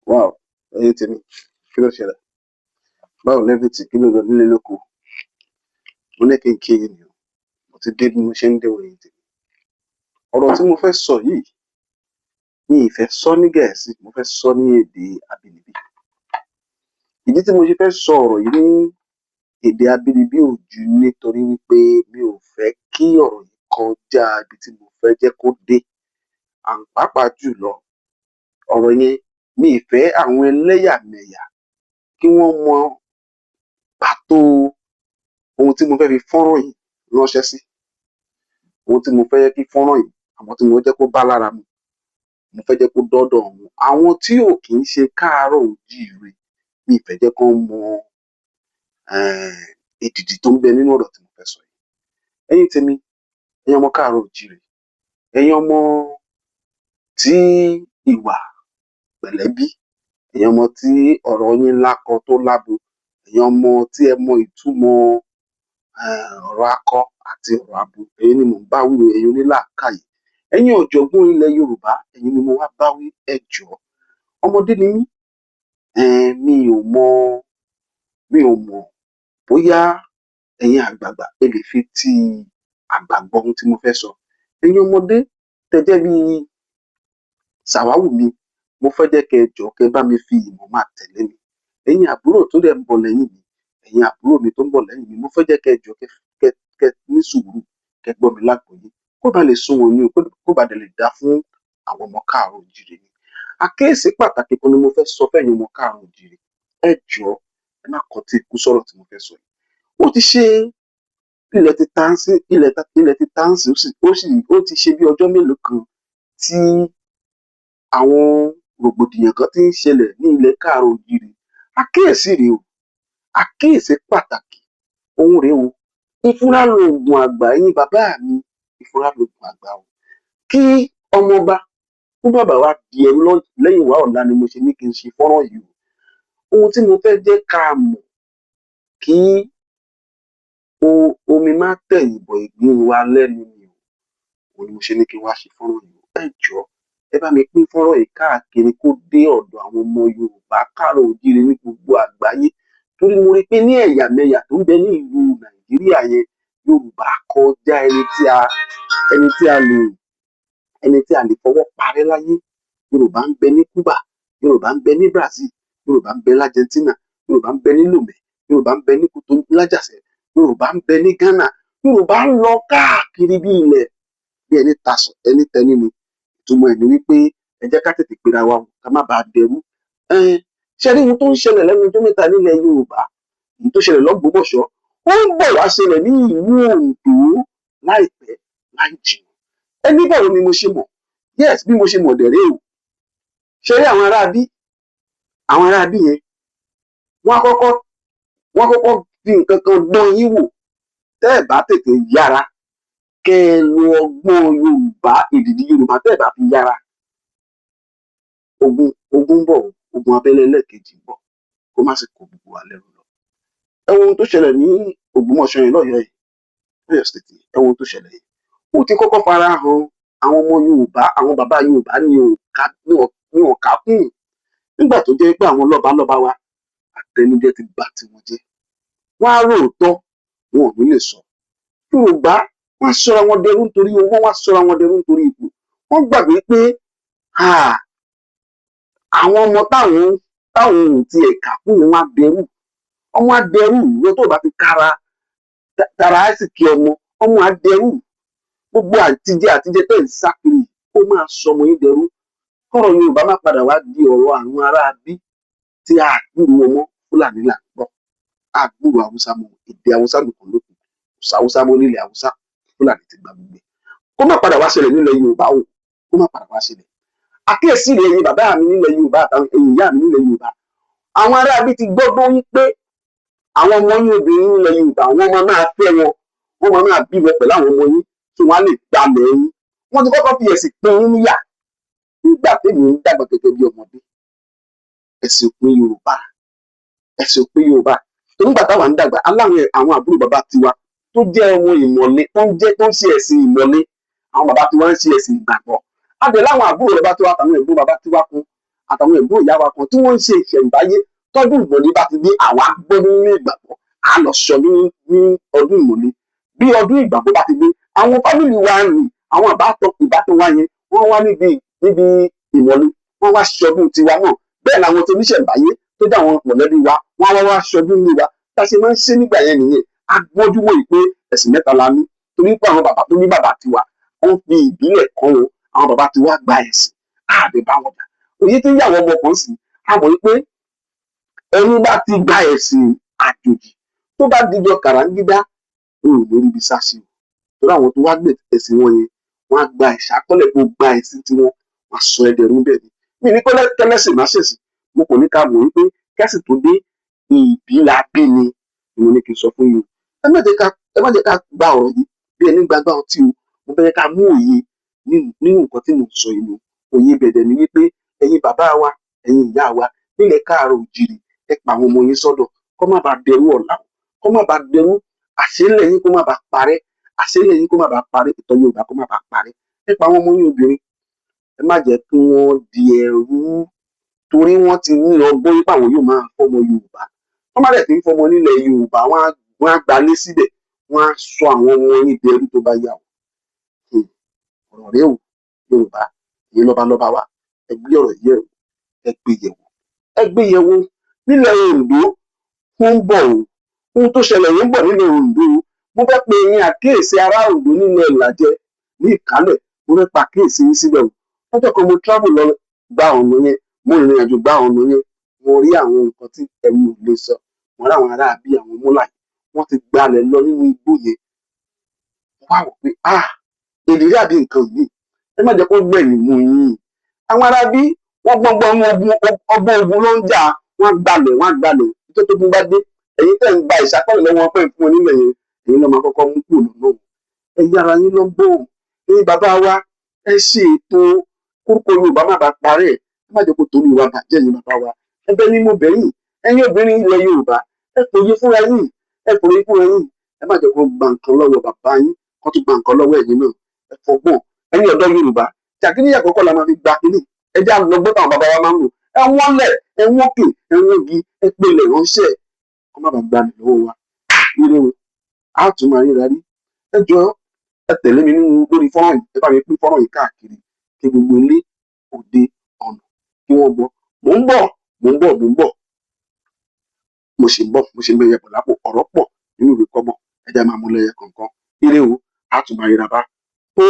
Wow, ẹ̀yin tèmi, kí ló ṣẹlẹ̀? Báwo lẹ́fìtì? Kí ló lọ nílé lóko? Mo ní kí n kí yín ni o. Mo ti dé bí mo ṣe ń dé o, ẹ̀yin tèmi. Ọ̀rọ̀ tí mo fẹ́ sọ yìí, mi ì fẹ́ sọ ní Gẹ̀ẹ́sì, mo fẹ́ sọ ní èdè abínibí. Ìdí tí mo ṣe fẹ́ sọ ọ̀rọ̀ yìí ní èdè abínibí ò ju nítorí wípé mi ò fẹ́ kí ọ̀rọ̀ yìí kọjá ibi tí mo fẹ́ jẹ́ kó dé. And pàápàá jùlọ, ọ̀rọ̀ yẹn, mi ì fẹ́ àwọn ẹlẹ́yàmẹ̀yà kí wọ́n mọ pàtó ohun tí mo fẹ́ fi fọ́nrán yìí ránṣẹ́ sí. Ohun tí mo fẹ́ kí fọ́nrán yìí, àwọn tí mo fẹ́ jẹ́ kó bá lára mu, mo fẹ́ jẹ́ kó dọ́dọ̀ wọn. Àwọn tí ò kí ń ṣe káàárọ̀ oòjíire, mi ì fẹ́ jẹ́ kán mọ èdìdì tó ń bẹ nínú ọ̀rọ̀ tí mo fẹ́ sọ yìí. Ẹ̀yin tèmi, ẹ̀yin ọmọ káàárọ̀ oòjíire, ẹ̀yin ọmọ tí ìwà pẹ̀lẹ́ bí, ẹ̀yin ọmọ tí ọ̀rọ̀ yín lákọ tó lábo, ẹ̀yin ọmọ tí ẹ mọ ìtumọ̀ ọ̀rọ̀ akọ àti ọ̀rọ̀ abo, ẹ̀yin ni mò ń bá wí o, ẹ̀yin onílàákàyè. Ẹ̀yin ọ̀jọ̀gbọ́n ilẹ̀ Yorùbá, ẹ̀yin ni mo wá bá wí, ẹ jọ̀ọ́. Ọmọdé ni mí, mi ò mọ̀ bóyá ẹ̀yin àgbààgbà ẹ lè fi ti àgbà gbọ́ ohun tí mo fẹ́ sọ. Ẹ̀yin ọmọdé tẹ́ jẹ́ bí sàwáwù mi, mo fẹ́ jẹ́ kẹ́ ẹ jọ̀ọ́, kẹ́ ẹ bá mi fi ìmọ̀ máa tẹ̀lé mi. Ẹ̀yin àbúrò tó dẹ̀ ń bọ̀ lẹ́yìn mi, ẹ̀yin àbúrò mi tó ń bọ̀ lẹ́yìn mi, mo fẹ́ jẹ́ kẹ́ ẹ jọ̀ọ́, kẹ́ ní sùúrù, kẹ́ gbọ́ mi lágbọ̀ọ́yé, kó ba lè sunwọ̀n ni o, kó ba dẹ̀ lè dáa fún àwọn ọmọ káàárọ̀ oòjíire ni. Àkíyèsí pàtàkì kan ni mo fẹ́ sọ fẹ́yin ọmọ káàárọ̀ oòjíire. Ẹ jọ̀ọ́, ẹ má kọtí ikú sọ́rọ̀ tí mo fẹ́ sọ yìí. Ó ti ṣe ilẹ̀ ti ta sí ilẹ̀ ti ta ń sìn, ó ti ṣe bí ọjọ́ mélòó kan tí àwọn rògbòdìyàn kan ti ń ṣẹlẹ̀ ní ilẹ̀ káàárọ̀ oòjíire. Àkíyèsí rèé o, àkíyèsí pàtàkì òun rèé o. Ìfura loògùn àgbà, ẹ̀yin bàbá mi, ìfura loògùn àgbà o. Kí ọmọọba kó má bàa wá di ẹrú lẹ́yìn wá ọ̀la ni mo ṣe ní kí n ṣe fọ́nrán yìí o. Ohun tí mo fẹ́ jẹ́ ká mọ̀, kí omi má tẹ̀yìn bọ ìgbín wa lẹ́nu ni o. Òun ni mo ṣe ní kí n wá ṣe fọ́nrán yìí o. Ẹ jọ̀ọ́, ẹ bá mi pín fọ́nrán yìí káàkiri kó dé ọ̀dọ̀ àwọn ọmọ Yorùbá káàárọ̀ oòjíire ní gbogbo àgbáyé, torí mo rí i pé ní ẹ̀yàmẹ̀yà tó ń bẹ ní ìlú Nàìjíríà yẹn, Yorùbá kọjá ẹni tí a lè fọwọ́ parẹ́ láyé. Yorùbá ń bẹ ní Cuba, Yorùbá ń bẹ ní Brazil, Yorùbá ń bẹ l'Argentina, Yorùbá ń bẹ ní Lomé, Yorùbá ń bẹ ní Cotonou lájàṣẹ́, Yorùbá ń bẹ ní Ghana, Yorùbá ń lọ káàkiri bí ilẹ̀ bí ẹni tasọ̀ ẹni tẹni ni. Ìtumọ̀ ẹ̀ ni wípé ẹ jẹ́ ká tètè pera wa o, ká má bàa dẹrú. Ṣé rí ohun tó ń ṣẹlẹ̀ lẹ́nu ọjọ́ mẹ́ta nílẹ̀ Yorùbá, èyí tó ṣẹlẹ̀ l'Ógbómọ̀ṣọ́, ó ń bọ̀ wá ṣẹlẹ̀ ní ìlú Oǹdó láìpẹ́ láì jìnnà. Ẹ ní báwo ni mo ṣe mọ̀? Yes, bí mo ṣe mọ̀ dẹ̀ rèé o. Ṣé rí àwọn aráabí yẹn, wọ́n á kọ́kọ́ fi nǹkan kan dán yín wò. Tẹ́ ẹ̀ bá tètè yára, kẹ́ ẹ lo ọgbọ́n Yorùbá, èdìdì Yorùbá, tẹ́ ẹ̀ bá fi yára, ogun ń bọ̀ o, ogun abẹ́lé ẹlẹ́ẹ̀kejì ń bọ̀, kó má sì kó gbogbo wa lẹ́rú lọ. Ẹ wo ohun tó ṣẹlẹ̀ ní Ògbómọ̀ṣọ́ yẹn, lọ́yọ̀ọ́ yìí, lọ́yọ̀ọ́ State yìí. Ẹ wo ohun tó ṣẹlẹ̀ yìí. Ó ti kọ́kọ́ fara hàn àwọn ọmọ Yorùbá, àwọn bàbá Yorùbá ní ò ká kún nígbà tó jẹ́ pé àwọn lọ́balọ́ba wa, àtẹnujẹ ti bà tiwọn jẹ́. Wọ́n á róòótọ́, wọn ò ní lè sọ. Yorùbá, wọ́n á sọra wọn dẹrú nítorí owó, wọ́n á sọra wọn dẹrú nítorí ipò. Wọ́n gbàgbé pé àwọn ọmọ táwọn ò tiẹ̀ kà kún, wọn á dẹrú, ọmọ á dẹrú. Ìwọ tó bá fi kára tara á sì kí ọmọ, ọmọ á dẹrú. Gbogbo àtijẹ tẹ́ ń sá kiri, ó máa sọmọ yín dẹrú. Kọ́rọ̀ Yorùbá má padà wá di ọ̀rọ̀ àwọn aráabí tí a gbúròó wọn mọ́. Fúlàní là ń gbọ́, a gbúròó Haúsá mọ́. Èdè Haúsá nìkan ló kù, kò sáwúsá mọ́ nílẹ̀ Haúsá, Fúlàní ti gba gbogbo ẹ̀. Kó má padà wá ṣẹlẹ̀ nílẹ̀ Yorùbá o, kó má padà wá ṣẹlẹ̀. Àkíyèsí rẹ̀, ẹ̀yin bàbá mi nílẹ̀ Yorùbá àtàwọn ẹ̀yin ìyá mi nílẹ̀ Yorùbá, àwọn aráabí ti gbọ́gbọ́n wípé àwọn ọmọ yín obìnrin nílẹ̀ Yorùbá, wọ́n máa máa fẹ́ wọn, wọ́n máa máa bímọ pẹ̀lú àwọn ọmọ yín, tí wọ́n á lè gbalẹ̀ yín. Wọ́n ti kọ́kọ́ fi ẹ̀sìn pín yín níyà. Nígbà tèmi ń dàgbà gẹ́gẹ́ bí ọmọdé, ẹ̀sìn òpin Yorùbá, ẹ̀sìn òpin Yorùbá. Tó nígbà táwa ń dàgbà, aláwọn àwọn àbúrò bàbá tiwa tó jẹ́ ọmọ ìmọ̀le, tó ń jẹ́ tó ń ṣe ẹ̀sìn ìmọ̀le, àwọn bàbá tiwa ń ṣe ẹ̀sìn ìgbàgbọ́. Á dẹ̀ láwọn àbúrò bàbá tiwa àtàwọn ẹ̀gbọ́n bàbá tiwa kún. Àtàwọn ẹ̀gbọ́n ìyá wa kan tí wọ́n ń ṣe ìṣẹ̀ǹbáyé, tọ́dún ìmọ̀le bá ti dé, àwa gbọ́ nínú ìgbàgbọ́, á lọ ṣọdún ní ọdún ìmọ̀le. Bí ọdún ìgbàgbọ́ bá ti dé, àwọn family wa rìn, àwọn ìbátan wa yẹn, wọ́n wá níbi ìmọ̀le, wọ́n wá ṣọdún tiwa náà. Bẹ́ẹ̀ làwọn tó níṣẹ̀ǹbáyé tó jẹ́ àwọn mọ̀lẹ́bí wa, wọ́n wá wá ṣọdún ní wa. Bá a ṣe máa ń ṣe nígbà yẹn nìyẹn. A gbọ́njúmọ̀ yìí pé ẹ̀sìn mẹ́ta la ní, torí pé àwọn bàbá tó ní bàbá tiwa, wọ́n fi ìbílẹ̀ kọ́ wọn. Àwọn bàbá tiwa gba ẹ̀sìn àbẹ̀ bá wọn jà. Òye tí ń yàwó ọmọ kan sí, a mọ̀ wípé ẹni bá ti gba ẹ̀sìn àjòjì, tó bá dijọ́ kàràǹgídá, o ò ní ríbi sá sí o, torí àwọn tó wá gbé ẹ̀sìn wọn yẹn, wọ́n á gba ìṣàkọọ́lẹ̀ tó gba ẹ̀sìn tiwọn, wọ́n á sọ ẹ́ dẹrú. Bẹ́ẹ̀ ni. Mi ní kẹ́lẹ́sìn má ṣèsìn, mo kò ní ká mọ̀ wípé kẹ́sìn tó dé, ìbí la bí ni. Mo ní kí n sọ fún yín o. Ẹ má jẹ́ ká gba ọ̀rọ̀ yìí bí ẹni gbàgbá ọtí o. Mo fẹ́ ká mú òye nínú nǹkan tí mò ń sọ yìí o. Òye bẹ̀dẹ̀ ni wípé ẹ̀yin bàbá wa, ẹ̀yin ìyá wa nílẹ̀ káàárọ̀ òjìrì, ẹ pa àwọn ọmọ yín sọ́dọ̀, kó má bàa dẹrú ọ̀la, kó má bàa dẹrú, àṣélẹ̀ yín kó má bàa parẹ́, àṣélẹ̀ yín kó má bàa parẹ́, ìtàn Yorùbá kó má bàa parẹ́. Ẹ pa àwọn ọmọ yín obìnrin, ẹ má jẹ́ kí wọ́n di ẹrú, torí wọ́n ti ní ọgbọ́n wípé àwọn yóò máa fọ́mọ Yorùbá. Wọ́n má dẹ̀ ti ń fọ́mọ nílẹ̀ Yorùbá, wọ́n á gbalé síbẹ̀, wọ́n á sọ àwọn ọmọ yín dẹrú tó bá yá o. Ọ̀rọ̀ rẹ o. Yorùbá, èyí lọ́balọ́ba wa, ẹ gbé ọ̀rọ̀ yẹ̀ o, ẹ gbé yẹ̀wò, ẹ gbé yẹ̀wò. Nílẹ̀ Oǹdó, ó ń bọ̀ o. Ohun tó ṣẹlẹ̀ yìí ń bọ̀ nílẹ̀ Oǹdó o. Mo fẹ́ pe yín àkíyèsí, ará Oǹdó nílẹ̀ Ìlàjẹ ní Ìkálẹ̀, mo fẹ́ pa àkíyèsí yín síbẹ̀ o. Lọ́jọ́ kan, mo travel lọ gba ọ̀nà yẹn, mo rìnrìn àjò gba ọ̀nà yẹn, mo rí àwọn nǹkan tí ẹnu ò lè sọ. Mo rí àwọn ará bí àwọn múlà yìí, wọ́n ti gbalẹ̀ lọ nínú igbó yẹn. Mo wá wò pé, ah, èdè àbí nǹkan míì. Ẹ má jẹ́ kó gbẹ̀yìn mú yín. Àwọn ará bí wọ́n gbọ́ngbọ́n ogun, ọgbọ́n ogun ló ń jà. Wọ́n á gbalẹ̀, wọ́n á gbalẹ̀ tó tó gun bá dé. Ẹ̀yin tẹ́ ń gba ìṣàkọọ́lẹ̀ lọ́wọ́ wọn pẹ́ fún wọn nílẹ̀ yẹn, ẹ̀yin ló máa kọ́kọ́ mú kúrò lọ́nà. Ẹ yára yín lọ́gbọ́n. Ẹ̀yin bàbá wa, ẹ ṣe ètò kórúkọ Yorùbá má bàa parẹ́. Ẹ má jẹ́ kó torí wa bàjẹ́. Ẹ̀yin bàbá wa, ẹ̀bẹ̀ ni mo bẹ̀ yín. Ẹ̀yin obìnrin ilẹ̀ Yorùbá, ẹ fòye fúnra yín, ẹ fòye fúnra yín. Ẹ má jẹ́ kó gba nǹkan lọ́wọ́ bàbá yín, kó tún gba nǹkan lọ́wọ́ ẹ̀yin náà. Ẹ fọgbọ́n. Ẹ̀yin ọ̀dọ́ Yorùbá, jàgídíjàgan kọ́ la máa fi gba kínní. Ẹ já lọ́gbọ́n táwọn bàbá wa máa ń lò. Ẹ wọ́n lẹ̀, ẹ wọ́n kè, ẹ wọ́n gi, ẹ pelẹ̀ ránṣẹ́, kó má bàa gbalẹ̀ lọ́wọ́ wa. Ire o, a tún máa ríra rí. Ẹ jọ̀ọ́, ẹ tẹ̀lé mi nínú lórí fọ́nrán yìí. Ẹ bá mi pín fọ́nrán yìí káàkiri, kí gbogbo ilé, òde, ọ̀nà, kí wọ́n gbọ́. Mò ń bọ̀, mò ń bọ̀, mò ń bọ̀, mo sì ń bọ̀, mo sì ń bẹ̀yẹ bọ̀ lápò. Ọ̀rọ̀ pọ̀ nínú ìwé kọ́bọ̀. Ẹ jẹ́ máa mú lẹ́yẹ kọ̀ọ̀kan. Ire o, a tún máa ríra bá ó.